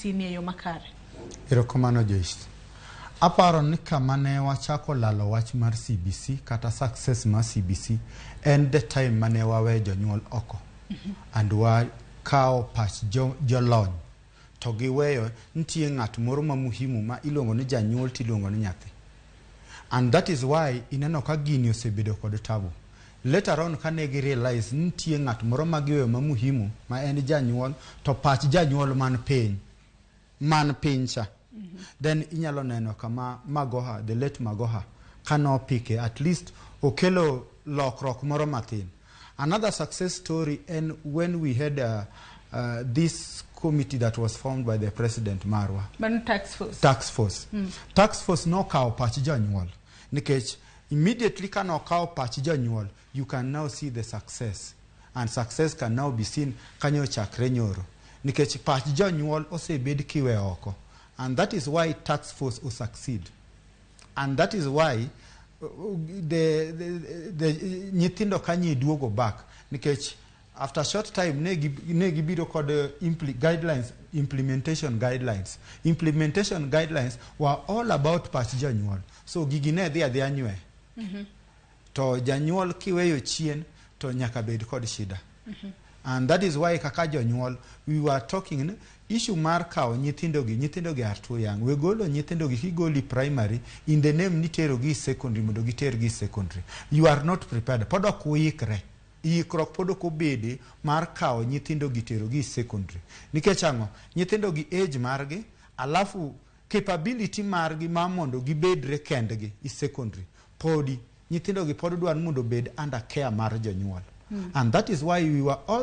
CBC ni e yo makare? Erokamano, Joyce. Aparo ni kama ne wachako lalo wach mar CBC kata success mar CBC en the time mane wawe jonyuol oko and wakawo pach jolony to giweyo nitie ng'at moro ma muhimu ma iluongo ni janyuol tiluongo ni nyathi. And that is why ineno ka gini osebedo kod tabu. Later on kane gi realize ni nitie ng'at moro ma giweyo ma muhimu ma en janyuol, to pach janyuol man piny man piny cha, then inyalo neno kama Magoha, the late Magoha, kanopike, at least okelo lokruok moro mathin. Another success story en when we had this committee that was formed by the president marwa. Mano task force. Task force. Task force nokawo pach jonyuol, nikech immediately ka nokawo pach jonyuol, you can now see the success, and success can now be seen kanyo chakre nyoro, nikech pach jonyuol osebed kiwe oko, and that is why task force o succeed, and that is why the nyithindo kanyi duogo back, nikech after short time ne gibiro kod guidelines, implementation guidelines. Implementation guidelines were all about pach jonyuol, so gigi ne dhi adhiya nywe to janyuol kiweyo chien to nyaka bed kod shida. And that is why kaka jonyuol we were talking ni issue mar kawo nyithindogi, nyithindogi are too young. We golo nyithindogi kigoli primary in the name ni terogi secondary, mondo gitergi secondary, you are not prepared. Pod ok uikre, ikruok pod ok obede mar kawo nyithindogi terogi secondary. Nikech ang'o? Nyithindogi age margi, alafu capability margi mar mondo gibedre kendgi i secondary, podi nyithindogi pod dwaro mondo obed under care mar jonyuol. And that is why we were all the